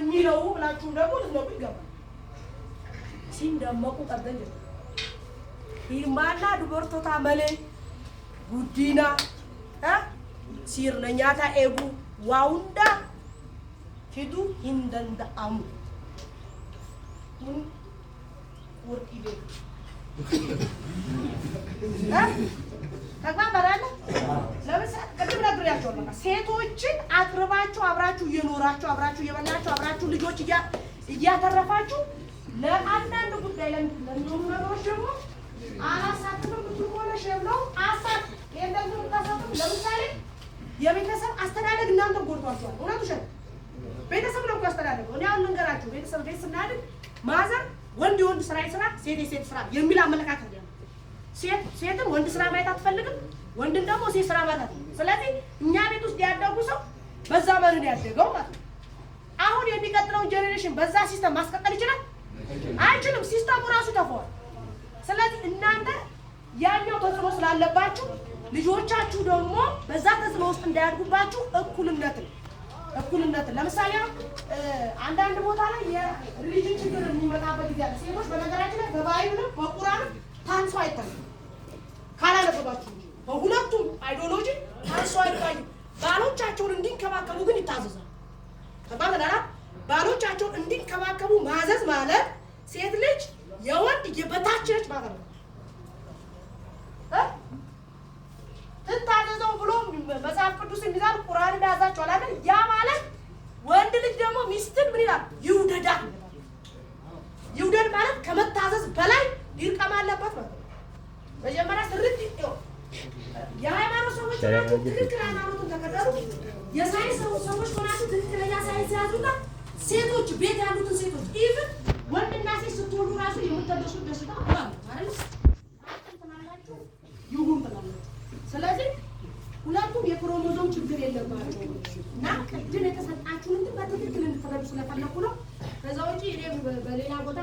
የሚለው ብላችሁ ደግሞ ልትነቁ ይገባል። Isin dammaquu qabdan jedhu. Hirmaannaa dubartootaa malee guddina, sirna nyaataa eeguu, waa hundaa fiduu hin danda'amu. Kun warqii beeku. ተግባባን አይደለ? ለምሳሌ ቅድም ነግሬያቸዋለሁ። በቃ ሴቶችን አቅርባችሁ፣ አብራችሁ እየኖራችሁ፣ አብራችሁ እየበላችሁ፣ አብራችሁ ልጆች እያተረፋችሁ፣ ለአንዳንድ ጉዳይ ለሚሆኑ ነገሮች ደግሞ አላሳትፍም የምትሉ ከሆነ shame ነው። አሳትፉ። ይሄን ደግሞ የምታሳትፉ ለምሳሌ የቤተሰብ አስተዳደግ እናንተን ጎድቷችኋል። እውነት ውሸት? ቤተሰብ ነው እኮ ያስተዳደገው። እኔ አሁን ልንገራችሁ፣ ቤተሰብ ቤት ስናድግ mother ወንድ የወንድ ስራ ይስራ፣ ሴት የሴት ስራ የሚል አመለካከት ያለው፣ ሴት ሴትን ወንድ ስራ ማየት አትፈልግም፣ ወንድን ደግሞ ሴት ስራ ማየት አትፈልግም። ስለዚህ እኛ ቤት ውስጥ ያደጉ ሰው በዛ መርህ ነው ያደገው ማለት ነው። አሁን የሚቀጥለውን generation በዛ system ማስቀጠል ይችላል? አይችልም። System ኡ ራሱ ተፈዋል። ስለዚህ እናንተ ያኛው ተጽዕኖ ስላለባችሁ ልጆቻችሁ ደግሞ በዛ ተጽዕኖ ውስጥ እንዳያድጉባችሁ እኩልነትን ለምሳሌ አሁን አንዳንድ ቦታ ላይ የ religion ችግር የሚመጣበት ጊዜ አለ። ሴቶች በነገራችን ላይ በ Bible ም በቁራንም ታንሶ አይታዩም፣ ካላነበባችሁ እንጂ በሁለቱም ideology ታንሶ አይታዩም። ባሎቻቸውን እንዲንከባከቡ ግን ይታዘዛል። ተባበላላ ባሎቻቸውን እንዲንከባከቡ ማዘዝ ማለት ሴት ልጅ የወንድ የበታች ነች ማለት ነው። እ ትታዘዘው ብሎ መጽሐፍ ቅዱስ የሚዛል ቁርአን ያዛቸዋል አይደል? ያ ማለት ወንድ ልጅ ደግሞ ሚስትን ምን ይላል? ይውደዳት ይላል። ይውደድ ማለት ከመታዘዝ በላይ ሊርቀም አለበት ማለት ነው። መጀመሪያ ስርት የሃይማኖት ሰዎች ሆናችሁ ትክክል ሃይማኖትን ተከተሉ። የሳይንስ ሰዎች ሆናችሁ ትክክለኛ ሳይንስ ያዙና ሴቶች፣ ቤት ያሉትን ሴቶች፣ even ወንድና ሴት ስትሆኑ ራሱ የምትደሱት ደስታ ማለት አይደል? ትላላችሁ፣ ይሁን ትላላችሁ። ስለዚህ ሁለቱም የክሮሞዞም ችግር የለባቸውም እና ቅድም የተሰጣችሁን እንትን በትክክል እንድትረዱ ስለፈለኩ ነው። ከዛ ውጪ እኔ በሌላ ቦታ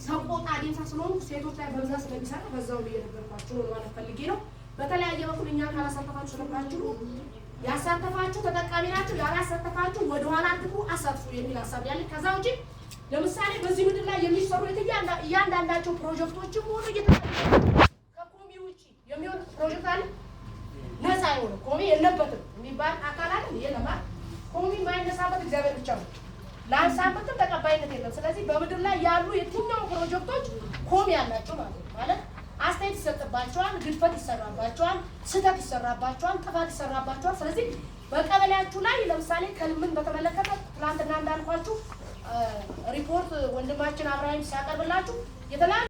ሰቆጣ ዴንሳ ስለሆንኩ ሴቶች ላይ በብዛት ስለሚሰራ በዛው እየነገርኳችሁ ነው ማለት ፈልጌ ነው። በተለያየ በኩል እኛ ካላሳተፋችሁ ስለማችሁ ያሳተፋችሁ ተጠቃሚ ናችሁ፣ ያላሳተፋችሁ ወደኋላ አትግቡ፣ አሳትፉ የሚል ሀሳብ ያለ። ከዛ ውጪ ለምሳሌ በዚህ ምድር ላይ የሚሰሩ እያንዳንዳቸው ፕሮጀክቶችም ሆኑ ከኮሚ ውጪ የሚሆን ፕሮጀክት አለ? ነፃ የሆነ ኮሚ የለበትም የሚባል አካል አለ? የለም። ኮሚ የማይነሳበት እግዚአብሔር ብቻ ነው። ለአንሳበትም ተቀባይነት የለም። ስለዚህ በምድር ላይ ያሉ የትኛውም ፕሮጀክቶች ኮሚ ያላቸው ማለት ነው። ማለት አስተያየት ይሰጥባቸዋል፣ ግድፈት ይሰራባቸዋል፣ ስህተት ይሰራባቸዋል፣ ጥፋት ይሰራባቸዋል። ስለዚህ በቀበሌያችሁ ላይ ለምሳሌ ከልምን በተመለከተ ትናንትና እንዳልኳችሁ ሪፖርት ወንድማችን አብርሃም ሲያቀርብላችሁ የተለያዩ